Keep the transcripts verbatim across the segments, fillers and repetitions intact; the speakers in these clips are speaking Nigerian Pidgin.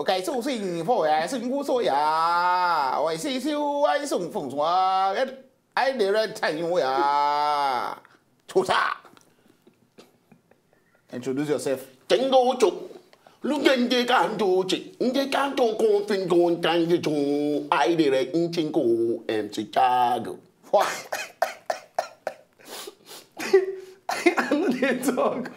改寿信佛呀，信佛说呀，我是修爱送风说，I the red time 呀，出啥？Introduce yourself. Tengo cho. Lugende kanto che. Nde kanto confin don tangi to. I the red in Tengo and Chicago. What? I no dey talk.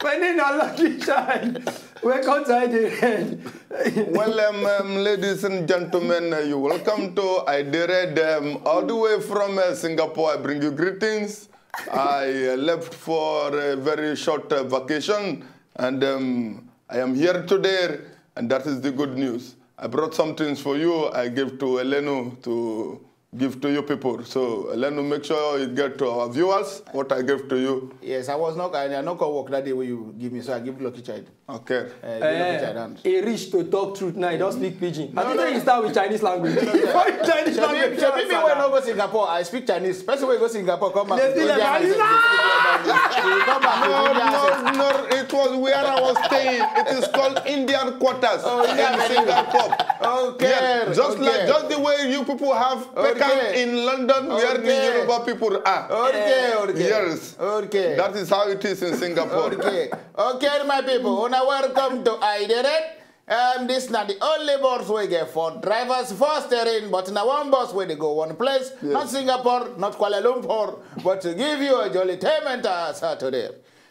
My name na Lucky Shine. Welcome to I the red. Well, um, um, ladies and gentlemen, uh, you welcome to I the red, um, all the way from uh, Singapore. I bring you greetings. I uh, left for a very short uh, vacation, and um, I am here today, and that is the good news. I brought some things for you. I gave to Elenu to give to you people. So Elenu, make sure you get to our viewers what I gave to you. Yes, I was not. I, I not go work that day where you give me, so I give Lucky Child. Okay. Uh, give Lucky Child hand. He reach to talk truth now. He don't speak pidgin. I think you start with Chinese language. Before you Chinese language, Shebi me when I go Singapore, I speak Chinese. Person wey go Singapore come back. They speak Indian Chinese. They come back with No, Indian no, accent. No, it was where I was staying. It is called Indian quarters Oh, Indian in Singapore. Okay, Yeah, just okay. Like just the way you people have Pekan Okay. In London, where the Okay. Yoruba people are. Okay, okay. Yes. Okay. That is how it is in Singapore. Okay. Okay, my people, una welcome to I the red. Um, this na the only bus wey get four drivers, four steering, but na one bus wey dey go one place, Yes. Not Singapore, not Kuala Lumpur, but to give you a jolly entertainment uh, Saturday.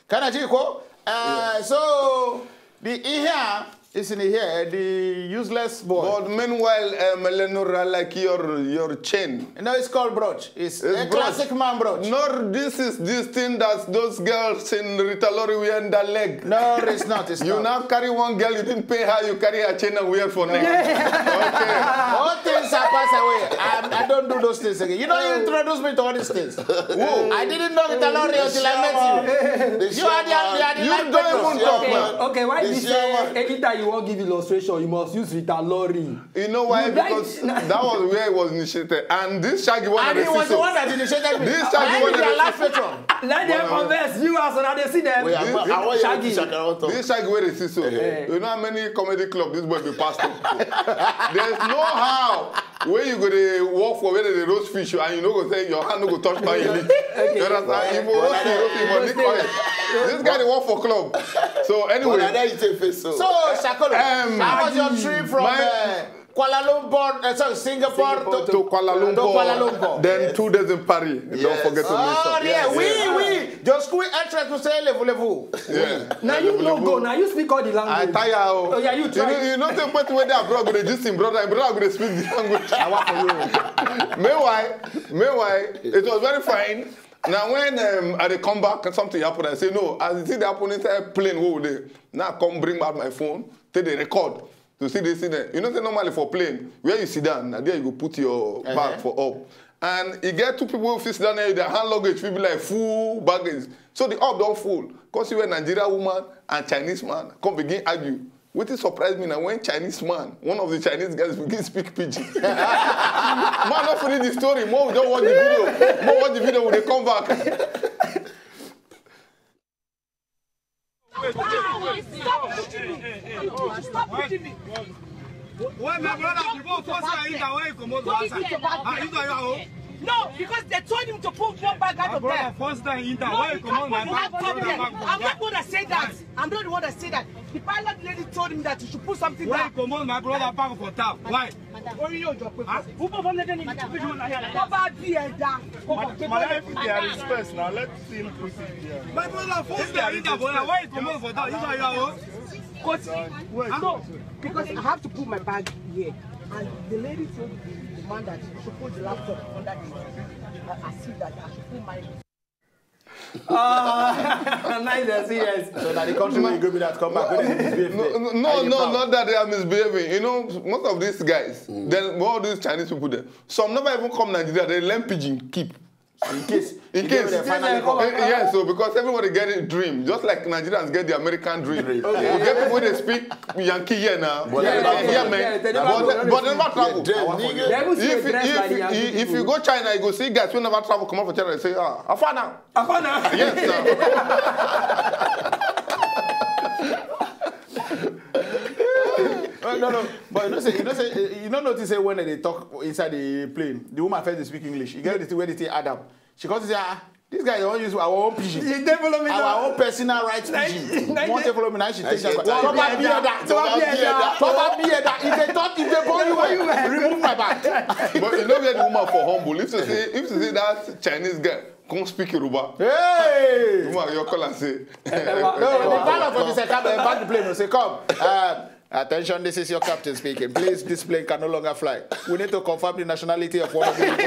Can I take you? Uh, So, the here is in here, the useless boy. But meanwhile, um, Eleanor, I like your your chain. No, it's called brooch. It's It's a brooch. Classic man brooch. No, this is this thing that those girls in Rita Lori wear in the leg. No, it's not. It's You not. Now carry one girl, you didn't pay her, you carry her chain and wear for neck. Okay. All things are passed away. I, I don't do those things again. You know, you introduced me to all these things. Who? I didn't know Rita Lori until I met you. You are the, you are the You light don't even petrol. Talk, Okay, man. Okay, why did you say anytime you wan give illustration, you must use Rita Lori? You know why? You like Because that was where it was initiated. And this Shaggy one And that he they was see the so. One that initiated me. This Shaggy Why one did that you they allow see so. Petrol? Let them converse. You as una dey see them. Wait, I, I want you to Shaggy. Shakara talk. This Shaggy where they see so. Eh. You know how many comedy club this boy be passed through? There's no how where you go dey work for where they roast fish and you no go say your hand no go touch my elite. You understand? If you roast it, roast it, but this guy dey work for club. So anyway. But I know you take face so. So, Shakolo, Um, how was your trip from my uh, Kuala Lumpur, uh, sorry, Singapore to, To Kuala Lumpur. To Kuala Lumpur. Then two days in Paris. Don't Yes. forget to mention. Oh, yeah, Yes. we, we. Just quick entrance to say level, level. Yeah. Now you no go. Now you speak all the I language. Tire. Oh. Oh, yeah, you You try. know, you know the point where they abroad with this thing, brother. Brother, we dey speak the language. I want for you. Meanwhile, meanwhile, it was very fine. Now when um, I dey come back, something happened. I say no. As the thing happen inside plane, wo dey. Now I come bring back my phone, take the record to see this thing. There. You know, say normally for plane, where you sit down, now there you go put your bag Uh-huh. for up. And you get two people who fit sit down there, their hand luggage fit be like full baggage. So the up don full. Come see where Nigeria woman and Chinese man come begin argue. Wetin surprise me na when Chinese man, one of the Chinese guys begin speak pidgin. Man no finish the story, more we don watch the video, more watch the video, we dey come back. Stop pidgin me. Stop pidgin me. Why my brother before first time enter, why you comot for outside? Ah, you don your own? No, because they told him to put one bag out My of brother there. First time enter, No, why you you can't comot my put one bag? Out of there. I'm not the one that said that. I'm not the one that said that. The pilot lady told him that he should put something Why you down. Comot my brother bag for town? Why? Madam. Orí yóò jọ pé Huh? Púpọ̀ fún mi lẹ́jẹ̀ ní ìdíjú náà yàrá. Tó bá bí ẹ dá, kó kàn pé Madam, if there is space now, let's see him put it there. My brother, first time enter, brother, why you comot for town? You don your own? Kò sí. Wait. No, because I have to put my bag here. And the lady told the man that he should put the laptop under the uh, I see that I should put my Uh, nice and serious. So that the country where you go be that come back. When you misbehave No, there, no, how no, you no, proud? Not that they are misbehaving. You know, most of these guys, then all these Chinese people there, some never even come Nigeria. They learn pidgin keep. In case, In you case. Go there, finally come. Eh, yes, so because everybody get a dream, just like Nigerians get the American dream. Dream. Okay. You get people wey dey speak Yankee here now. But Yeah, they don't yeah, travel. Yeah, man. Yeah, they never But go. They but they never travel. Yeah, they They even see If a dress if like the Yankee if you people. Go China, you go see guys who never travel come out for China and say, ah, how far now? Afana. Yes, sir. No, no, but you know say, you know say, you don't notice say when they talk inside the plane, the woman first dey speak English. You get the thing where they say Adam. She comes to say, ah, this guy dey wan use our own pidgin. You dey follow me now. Our own personal right pidgin. Nice. Won't take follow me now. She take Nice. that. Proper beard that. Proper beard that. Proper beard that. If they talk, if they bore you, eh, remove my bag. But you know where the woman for humble. If you say, if you say that Chinese girl come speak Yoruba, Hey. Woman, you call and say, No, the pilot for the second back the plane will say, come. Uh, attention, this is your captain speaking. Please, this plane can no longer fly. We need to confirm the nationality of one of the people.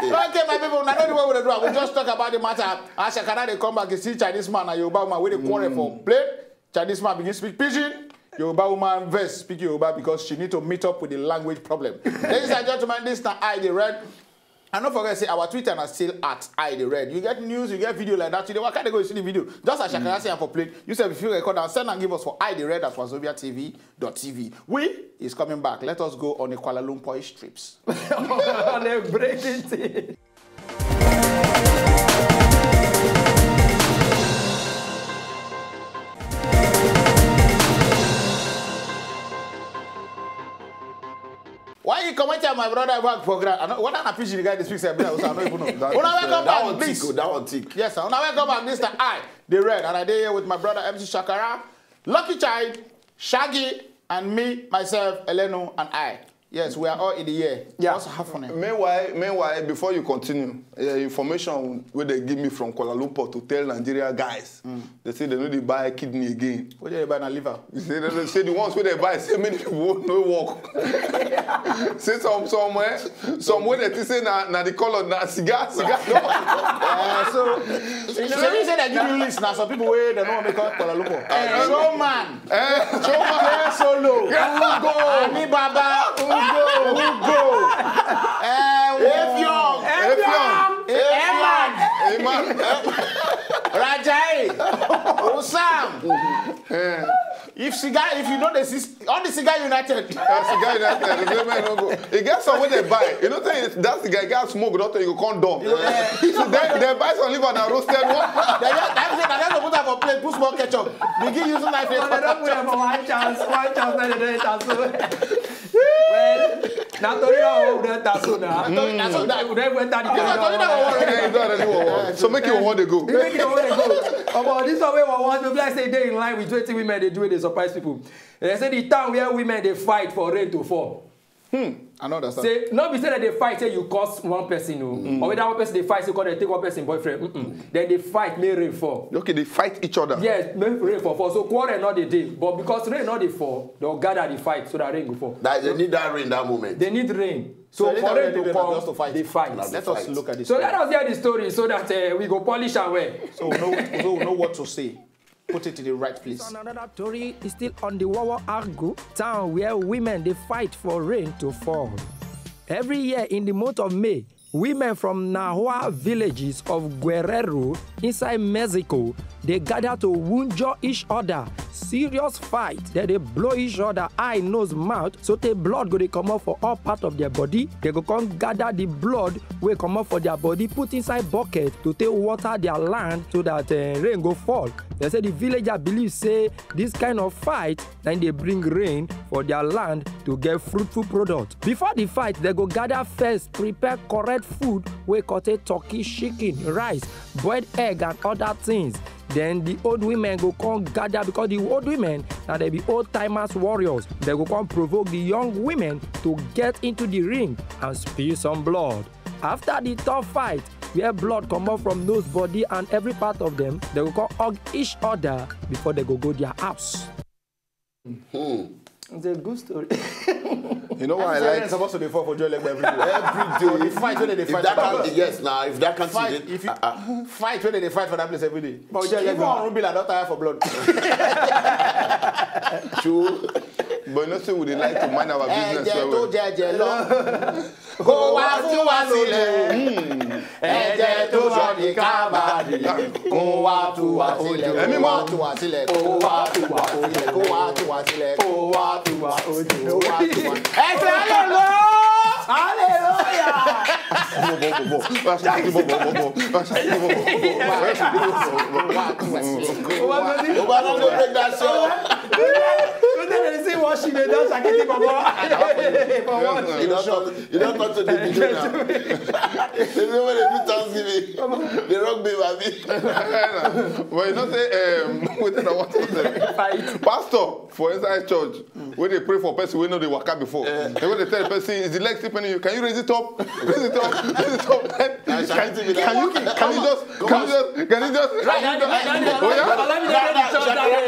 Okay, my people, now know the way we dey do am. We just talk about the matter. As Shakara dey come back, you see Chinese man and Yoruba woman wey dey quarrel for plane. Chinese man begin speak pidgin. Yoruba woman vex speak Yoruba because she need to meet up with the language problem. Ladies and gentlemen, this na I dey read. And don't forget say our Twitter na still at I dey read. You get news, you get video like that. You dey waka dey go, you see the video. Just as Shakara say am for plane, you sef if you record and send and give us for I dey read at wazobia T V dot T V. We is coming back. Let us go on a Kuala Lumpur trips. On a breaking thing. Why you comment here, my brother? Work for grant. I know, what kind of pidgin the guy dey speak? Sef, I no even know. Una welcome that back, one please. Tick, oh, that one tick. Yes, sir. Una welcome back, Mister I dey read, and I dey here with my brother M C Shakara, Lucky Child, Shaggy, and me, myself, Elenu, and I. Yes, we are all in the year. Yeah. What's happening? Meanwhile, meanwhile, before you continue, uh, information wey they give me from Kuala Lumpur to tell Nigeria guys, they say they no dey buy kidney again. What do you buy na liver? They say, they say the ones wey they buy, say many people no work. Say some some eh, some wey they think say na na the color na cigar cigar. Uh, so, so you say they give you list now. Some people wey they no want me call Kuala Lumpur. Showman, Eh, K Solo, Ugo. Ani Baba, Ugo, Ugo, eh, Effiong, Effiong. Eman, Eman. Rajai, Osam. If cigar, if you know the sis- all the cigar united. That's the guy that that the man no go. He get some wey they buy. You know say that the guy get smoke, don't you go come dump. So then they buy some liver and roasted one. They just, that's it. That's the put am for plate, put small ketchup. Begin use knife. But they don't put them for one chance. One chance, then they don't enter. So, well, na tori I wan enter so now. Na so that We don't enter the Yeah, tori. so that one. Yeah, you don't already want. So make you want to go. Make you want to go. Omo, this one wey we want to be like say dey in line with wetin women dey do wey dey surprise people. They say the town where women dey fight for rain to fall. I no understand. Say no be say that they fight say you cause one person o, or whether one person dey fight say cause they take one person boyfriend. Mm-mm. Then they fight make rain fall. Okay, they fight each other. Yes, make rain fall fall. So quarrel no dey dey, but because rain no dey fall, they go gather the fight so that rain go fall. That they need that rain that moment. They need rain. So, So they for don't rain need to rain, come, just to fight. They fight. Now they Let us fight. Look at this. So Story. Let us hear the story so that uh, we go polish am well. So we know, so we know what to say. Put it in the right place. Another story is still on the Wowo Argu town where women dey fight for rain to fall. Every year in the month of May, women from Nahua villages of Guerrero inside Mexico dey gather to wunjure each other. Serious fight. Dem dey blow each other eye, nose, mouth, so tey blood go dey comot for all part of their body. Dem go come gather the blood wey comot for their body, put inside bucket to take water their land so that uh, rain go fall. Dem say the villager believe say this kind of fight na dey bring rain for their land to get fruitful product. Before the fight, dem go gather first, prepare correct food wey contain turkey, chicken, rice, boiled egg and other things. Then the old women go come gather because the old women na dem be old timers warriors. Dem go come provoke the young women to get into the ring and spill some blood. After the tough fight, where blood comot from nose, body and every part of them, dem go come hug each other before dem go go their house. It's a good story. You know why I Every like supposed to dey fall for Joy Legba every day. Every day. The fight wey dem dey If fight that about can, yes, now if that can't fight, it, if you uh-uh. Fight wey dem dey fight for that place every day. But Joy Even Legba. Orunmila don tire for blood. True. But you know say we dey like to mind our business Ẹ̀jẹ̀ well tó well. jẹ̀jẹ̀ lọ. Kó wá tú wá sílẹ̀. Ẹ̀jẹ̀ tó sọ ní kábàárì. Kó wá tú wá sílẹ̀. Ẹ̀mí Kó mọ́. wá tú wá sílẹ̀. Kó wá tú wá sílẹ̀. Kó wá tú wá sílẹ̀. Kó wá tú wá sílẹ̀. Kó wá tú wá. Ẹ ṣe hallelujah. Hallelujah! Oba, no go break that show. Whether they say what she dey dance, I can take for what? You don't talk, you don't talk to the video now. They say when they do Thanksgiving, they rock me, baby. But you know say, um, wetin I want to say. Fight. Pastor for inside church, when they pray for person wey no dey waka before, they go dey tell the person, "Is the leg still paining you? Can you raise it up? Raise it up, raise it up." Can you, can you just, can you just, can you just, oh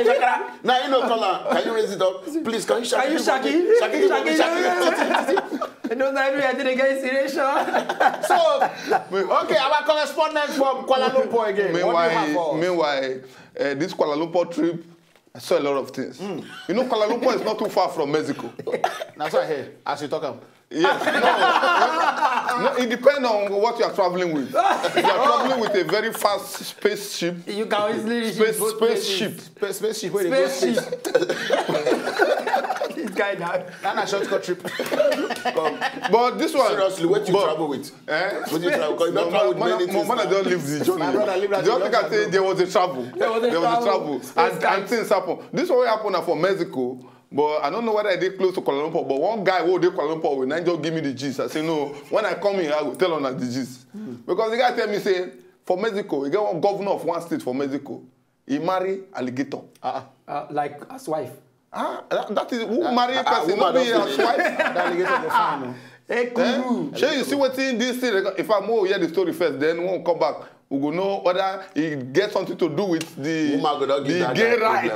yeah? Now you know, call her. Can you raise it up? Please, can you shake it? Shake it, shake it, shake it. I don't know if I did against Siration. So, okay, our correspondent from Kuala Lumpur again. What do you have for us? Meanwhile, meanwhile, uh, this Kuala Lumpur trip, I saw a lot of things. You know, Kuala Lumpur is not too far from Mexico. That's what I hear as you talk am. Yes. No, no, it depends on what you are traveling with. If you are traveling with a very fast spaceship, you can easily reach space, both places. Spaceship. Spa-, spaceship, where they go space. This guy now. That's a shortcut trip. But this one, seriously, what you travel with? Eh? What you travel? 'Cause you don't travel with many things. My brother, leave the journey. My brother, leave that journey. Just like I say, there was a travel. There was a travel. And, and things happen. This one happened for Mexico. But I don't know whether I dey close to Kuala Lumpur, but one guy wey dey Kuala Lumpur wey na just give me the gist. I say, "No, when I come here, I go tell una the gist." Because the guy tell me say, for Mexico, he get one governor of one state for Mexico. He marry alligator. Uh, like as wife. Ah, that, that is who marry person, no be as wife. That alligator go fine. Hey, eh? Shey you see wetin this thing? If I more hear the story first, then we come back. We go know whether e get something to do with the, the gay right.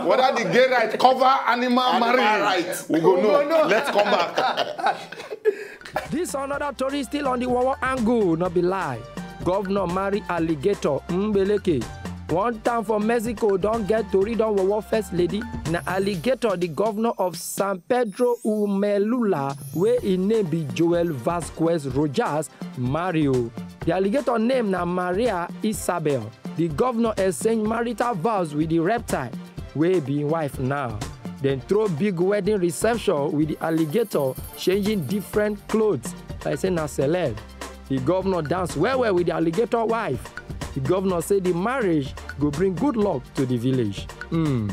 Whether the gay right cover animal marriage, we go know. Let's come back. This another tori still on the wowo angle, no be lie. Governor marry alligator, Mbeleke. One town for Mexico don get tori don wowo first lady. Na alligator, the governor of San Pedro Umelula, wey im name be Joel Vasquez Rojas, marry o. The alligator name na Maria Isabel. The governor exchange marital vows with the reptile, wey be im wife now. Dem throw big wedding reception with the alligator, changing different clothes like say na celeb. The governor dance well well with the alligator wife. The governor say the marriage go bring good luck to the village. Mm.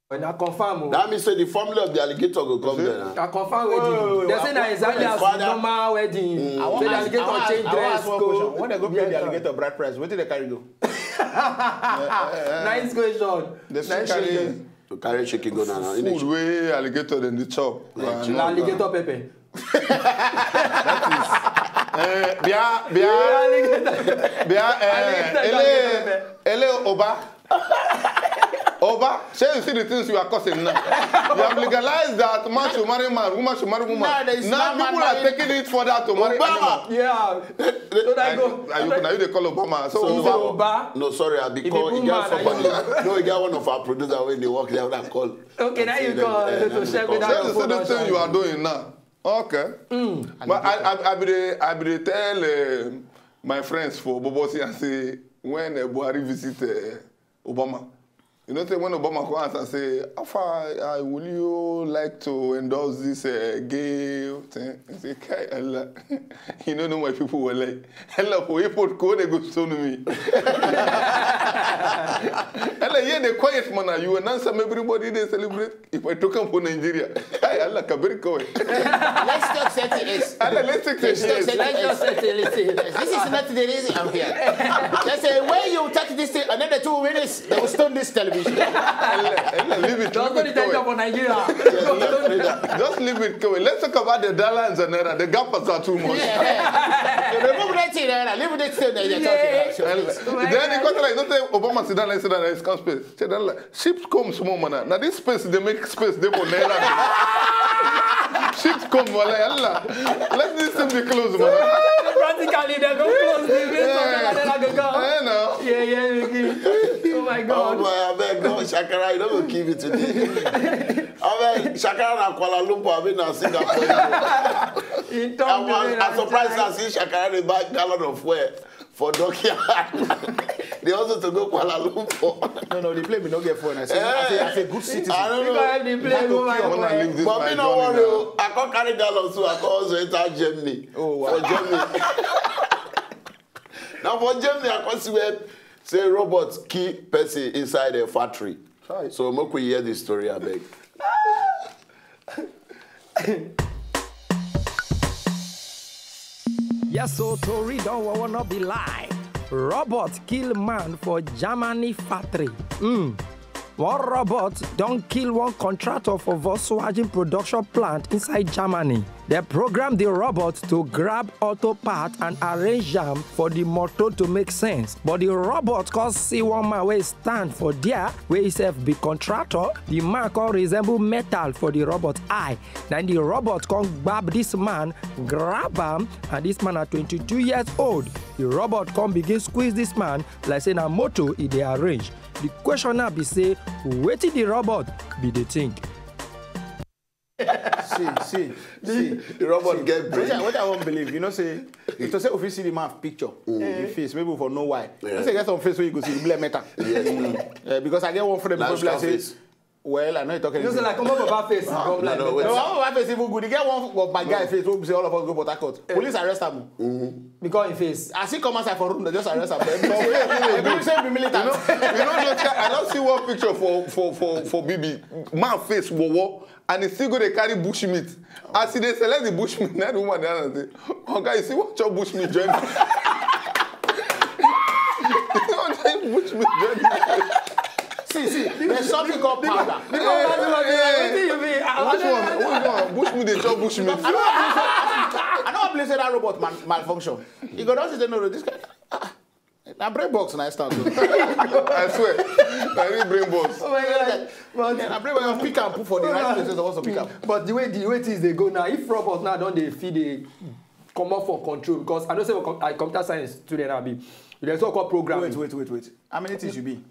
When I confirm, oh. That means say the family of the alligator go come there now. I confirm wedding. They say na exactly as normal wedding. Mm. Say the alligator change dress code. When they go pay the alligator bride price, wetin they carry go? Nice question. Nice question. To carry chicken go now. Food wey alligator dem dey chop. Like alligator pepper. That is, eh, bia, bia, bia, eh, ele, ele oba. Oba, shey you see the things you are causing now? You have legalized that man should marry man, woman should marry woman. Now people are taking it further to marry animal. Yeah. So that go. Are you, now you dey call Obama? So Oba. No, sorry, I be call. E get somebody. No, e get one of our producer wey dey work there wey I call. Okay, now you call. So the thing you are doing now. Okay. But I, I, I be dey, I be dey tell, eh, my friends for Bobosi and say when, eh, Buhari visit, eh, Obama, you know say when Obama come ask and say, "How far, uh, will you like to endorse this, uh, gay thing?" He say, "Kai, Allah, you don't know my people were like, Allah, for airport, go, they go stone me." Allah, yeah, the quiet man, you announce them, everybody, they celebrate. If I took him for Nigeria, hey, Allah, Kabir Kawai. Let's talk thirty-eight. Allah, let's take thirty-eight. Let's talk thirty-eight. This is not the reason I'm here. They say, when you take this thing, another two minutes, they will stone this television. Allah, Allah, leave it. Don't go to the for Nigeria. Just leave it, Kawai. Let's talk about the dollar and the naira. The gap is too much. Yeah. Remove that thing, naira. Leave that thing that you're talking about. Then the question like, don't say Obama sit down, sit down, it's conspiracy. Say that, like, ships come small, man. Now this space, they make space, they for naira. Ships come, wala, yalla. Let this thing be closed, man. Practically, they go close the place. Yeah. Yeah, now. Yeah, yeah, yeah. Oh my God. Oh boy, I beg, no, Shakara, you don't go kill me today. I beg, Shakara na Kuala Lumpur, I mean, na Singapore. I'm surprised I see Shakara dey buy gallon of fuel for dockyard. They also to go Kuala Lumpur. No, no, the plane we no get phone. I say, I say, I say, good citizen. I don't know. Because the plane go my When I leave this But my me no journey worry now. o. I come carry gallon too. I come also enter Germany. Oh, wow. For Germany. Now for Germany, I come see where say robot kill person inside a factory. Chai. So make we hear the story, I beg. Yes, so tori don wawa no be lie. Robot kill man for Germany factory. Mm. One robot don kill one contractor for Volkswagen production plant inside Germany. They program the robot to grab auto part and arrange am for the motor to make sense. But the robot come see one man wey stand for there, wey himself be contractor. The man come resemble metal for the robot eye. Then the robot come grab this man, grab am, and this man na twenty-two years old. The robot come begin squeeze this man like say na motor e dey arrange. The question now be say, wetin the robot be dey think? See, see, see. The robot get brain. Wetin I, wetin I wan believe, you know, say, if to say if you see the man picture, the face, maybe for know why. You know say get some face wey you go see, the black metal. Yes. Uh, because I get one friend Like before, be like, scar say, face. Well, I know you talking. You know say like comot baba face, come No, like no, wait. No, how my face even good? You get one of my guy face wey be say all of us go Port Harcourt. Police arrest am. Because him face. As he come outside for room, they just arrest am. Every say be militant. You know, you know, just, I don't see one picture for for for for B B. Man face wowo, and he still go dey carry bush meat. As he dey select the bush meat, na the woman dey ask am say, "Oga, you see what chop bush meat join?" You see what chop bush meat join? See, see, there's something called powder. Wetin you mean? I Which one? Which one? Bush meat dey chop bush meat. I don't believe say that robot man, malfunction. He go down say no, no, this guy. Ah, na brain box na start. I swear, I need brain box. Oh my God. But Yeah, na brain box pick and put for the right places. Also pick up. But the way the way things dey go now, if robot now don dey feed a comot for control, because I know say for com- I computer science student I be. You dey talk about programming. Wait, wait, wait, wait. How many things you be?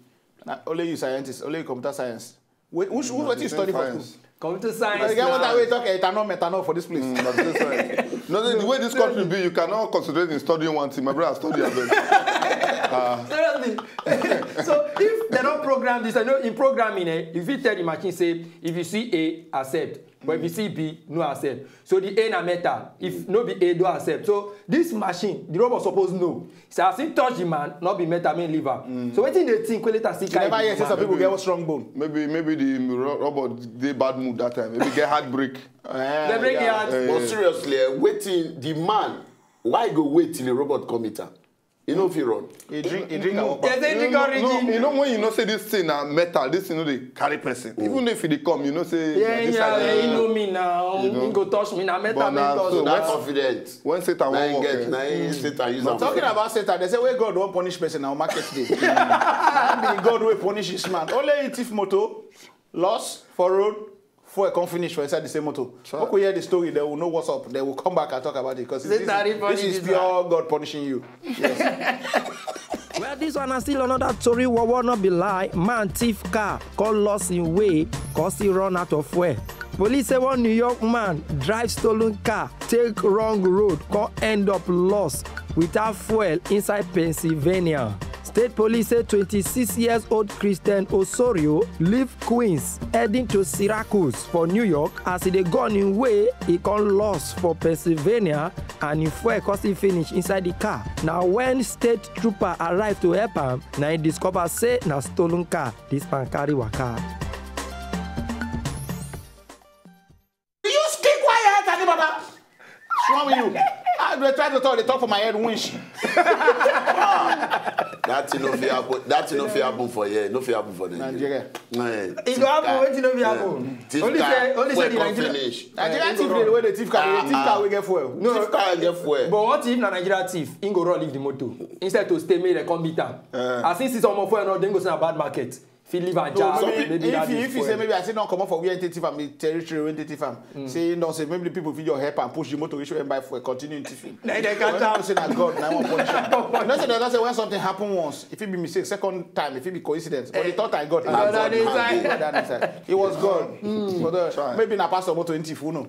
Na only you scientist, only you computer science. Wait, which, which, what you study for school? Science. Computer I science. get what now. I will talk ethanol, methanol for this place. Mm, but this one, no, the, the way this country be, you cannot concentrate in studying one thing. My brother study abeg. Seriously. So if they don't program this, I know in programming, eh, if you tell the machine say if you see A, accept, but if you see B, no accept. So the A na metal. If no be A, do accept. So this machine, the robot suppose know. So as he touch the man, not be metal, main liver. So wetin dey think wey later still You carry never the hear say man? Some people get strong bone. Maybe maybe the ro- robot dey bad mood that time. Maybe get heartbreak. Eh, They break yeah. the heart. But seriously, eh, waiting the man. Why go wait till the robot come meet am? You know if you run. He drink, he drink and walk They back. say drink No, origin. You know when you know say this thing na metal, this thing no dey carry person. Even if you dey come, you know say Yeah, this yeah, side yeah, na- you know me now. You know. You go touch me now, metal But me na touch. so That what- confident. When Satan Na wan him work, get, eh? na him Satan use am. Talking about Satan, they say where God won't punish person now market day. That be God will punish this man. Only he thief motor, loss for road, fuel come finish for inside the same motor. Sure. When we hear the story, they will know what's up. They will come back and talk about it because this, Satan dey this punish is this pure God punishing you. Well, this one na still another tori, wawa no be lie. Man thief car, come lost him way, come still run out of fuel. Police say one New York man drive stolen car, take wrong road, come end up lost without fuel inside Pennsylvania. State police say twenty-six years old Christian Osorio leave Queens, heading to Syracuse for New York. As he dey go on him way, he come lost for Pennsylvania, and him fuel come still finish inside the car. Na when state trooper arrive to help am, na he discover say na stolen car this man carry waka. You stay quiet, Ani Baba. What's wrong with you? I dey try to talk, they talk for my head, winch. That thing no fit happen. That thing no fit happen for here. No fit happen for Nigeria. Nigeria. Eh, E go happen, wetin no fit happen. Thief Only car, say, only fuel say the come Nigeria. Finish. Nigeria Eh, thief dey wey dey thief car, dey thief car wey get fuel. No, Thief car get fuel. But what if na Nigeria thief? Him go run leave the motor. Instead to stay, make dem come beat am. As he see some of fuel, no, dem go say na bad market. Fit leave am No, jam. maybe Maybe if that he, is if he say fuel. Maybe I say no comot for where he take thief am, the territory wey he take thief am. Say he don say maybe the people fit just help am push the motor reach where he buy fuel, continue thiefing. Na dem catch When am. people say na God, na one punish am. You know say they don say when something happen once, if it be mistake, second time, if it be coincidence, but the third time God. God God, dey inside. God dey inside. It was God. But, uh, maybe na pastor motor him thief, who know?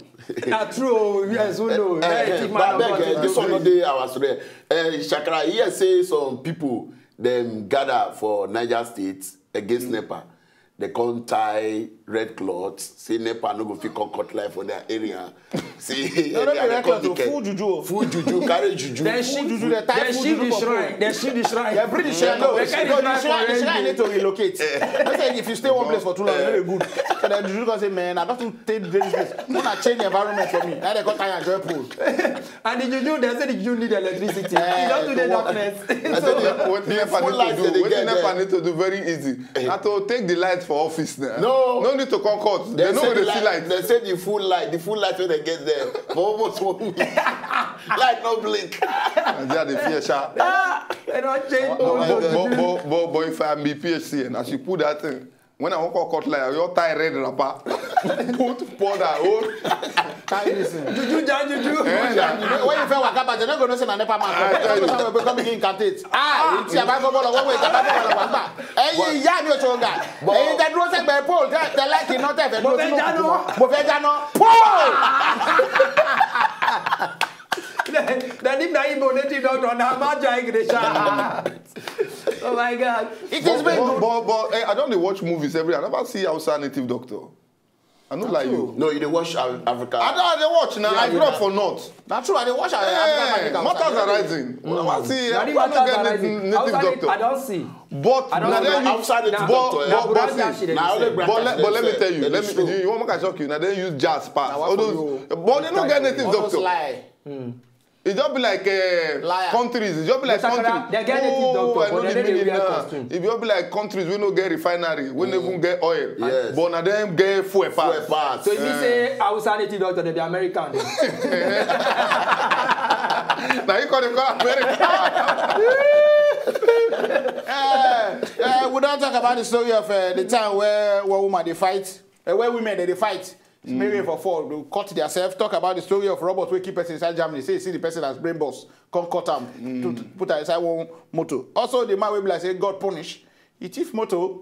Na true o, yes, who know? Eh, Hey, eh, thief but man abeg, of eh, God. this one no dey our story. Eh, Shakara, here say some people Dem gather for Niger State against NEPA. They come tie red cloth, say NEPA no go fit come cut light for their area. Say No, no, area be dey red come cloth o, declare. Full juju o. Full juju, carry juju. Dem shift juju, the they tie dem full shift juju the for shrine. Pole. Dem shift the shrine. They bring the shrine, no, They carry no, the the shrine shrine, for the shrine red. Need to relocate. They say if you stay one place for too long, you no dey good. So the juju come say, man, I don too take this place. Una change the environment for me. Now they come tie and join pole. And the juju, dem say the juju need electricity. Eh, E don too dey to work. darkness. I say the, Wetin the NEPA full need light to they do? dey Wetin get NEPA there. Need to do very easy. Na to take the light for office now. No. No need to come cut. They They no say go the dey see light. Light. They say the full light, the full light wey they get there for almost one week. Light no blink. Nigeria dey fear sha. Dem don change But, pole but, to but, juju. but, but, but if I be P H C N, as you put that thing, when I wan come cut light, I just tie red wrapper, put powder, hold. Carry this thing. Juju ja juju. Eh, na. When you fair waka pass, you no go know say na NEPA man. I tell you. Some people come begin incantate. Ah, tí a bá gbọ́ bọ́ọ̀lù wọ́n wẹ̀ tí a bá gbọ́ bọ́ọ̀lù wọ́n gbà. Ẹ̀yin ìyá mi ò tó ga. Ẹ̀yin tẹ dúró sẹ́gbẹ̀ẹ́ pole tẹ tẹ láìkì iná tẹ fẹ́ dúró Mo fẹ́ sínú jáná. òkùnkùn. Mo fẹ́ jáná. Pole! Then if na Igbo native doctor, na Amaja Igresha. Oh my God. It is But, been but, good. but, but eh, I don dey watch movies every day. I never see Hausa native doctor. I no lie you. No, you dey watch Af- Africa. I don I dey watch now. I grew up for north. Na true, I dey watch our Eh, African Magic House. matters arising. Una wan see Na the Hausa no matters get arising. native, native Outside, doctor. I don see. But I don na see. Dem use Outside but na- but na but Burundi see. she dey Na sell. only British But let, but let me tell you, Dem let dey me, show. You wan make I shock you? Na dem use jazz pass. Na All what for those, you? but dem no get native All those doctor. Lie. E just be like uh, Liar. Countries. E just be like Sakara, countries. dem get native doctor, I but know dem the no dey meaning wear now. costume. E just be like countries wey no get refinery, wey no even get oil. Yes. But na dem get fuel Fuel pass. pass. So if you say Hausa native doctor, dem be American. Then. Na you call dem call America. Eh, eh, we don talk about the story of uh, the time where one woman dey fight, uh, where women dey dey fight. Maybe for fall, they cut themselves. Talk about the story of robot wey kill person inside Germany. Say you see the person as brain boss, come cut am, to, to put am inside one motor. Also, the man wey be like say God punish, he thief motor,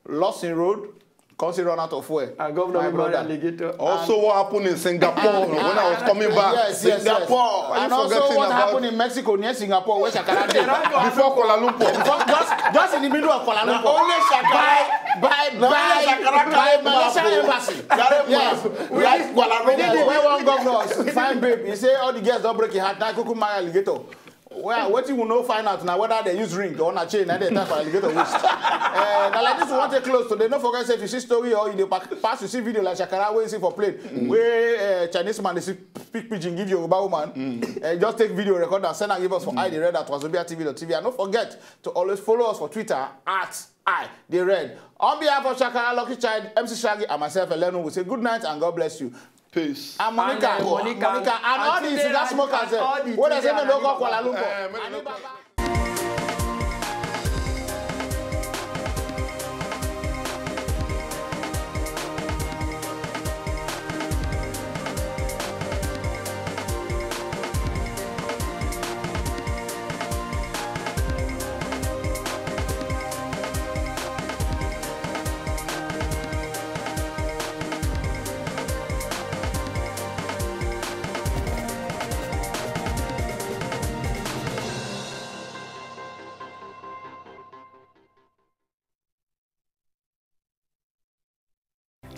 lost him road, come say run out of fuel. And governor My wey marry brother. Alligator. Also, what happened in Singapore when I was coming back? Yes, yes, yes. Singapore. Are And you also, forgetting what about happened in Mexico near Singapore, where Shakara dey? Before Kuala Lumpur? Just, just in the middle of Kuala Lumpur. Only Shakara. By, by, Na only by, Shakara by carry Malaysian map o. Embassy. Carry Yes. map. Like Kuala Lumpur. Where one governor fine babe, he say all the girls don break him heart. Now kuku marry alligator. Well, wetin we no find out na whether they use ring or na chain na they tie for alligator waist. Uh, na like this we wan take close today. No forget say if you see story or you dey pa- pass, you see video like Shakara wey you see for plane, wey uh, Chinese man dey speak pidgin give Yoruba woman. Uh, just take video record and send am give us for I dey read at wazobia T V dot T V. And no forget to always follow us for Twitter at I dey read. On behalf of Shakara, Lucky Child, M C Shaggy, and myself, Elenu, we say good night and God bless you. Peace. And Monica, And, uh, Monica, Monica, and all and the Tunde cigar and smokers, all eh, the wey dem say Tunde make dem no and come Kuala Alibaba. Lumpur. Eh, make dem no Alibaba. come.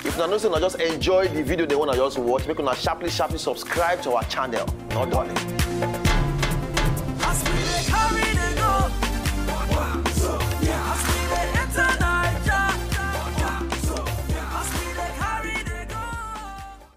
If una know say una just enjoy the video, they wanna just watch, make una sharply sharply subscribe to our channel. No darling.